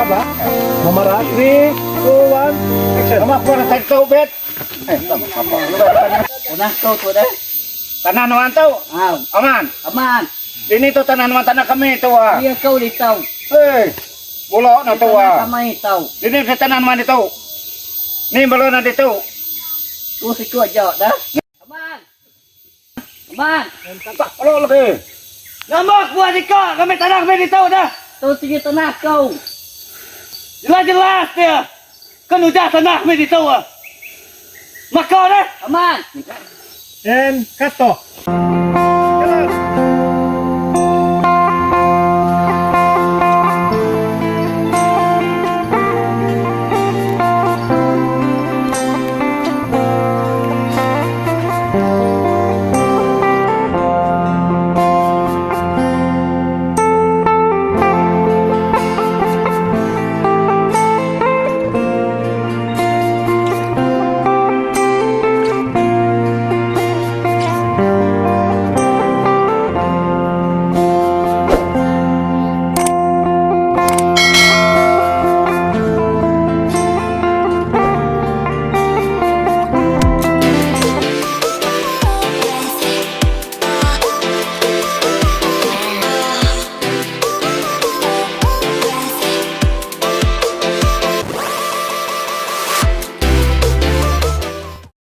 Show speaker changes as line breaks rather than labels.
Siap ah? Memara 3, 2, 1, action.
Nama aku ada tadi tau bet. Eh, sama apa?
Tanah tu tu dah.
Tanah nuan tu.
Ah,
Aman.
aman.
Ini tu tanah nuan tanah kami tu ah.
Iya kau di tau.
Eh, bulok na tu ah.
Tanah kami tau.
Ini sa tanah nuan itu. Ni balon na dito.
Tu siku aja dah. Aman. Aman.
Tak balok lagi.
Nama aku Adika, kami tanah kami ditu dah.
Tu sigi tanah kau.
Jelas-jelas dia. Kan udah tanah kami ditu ah. Maka dah.
Aman.
And cut off.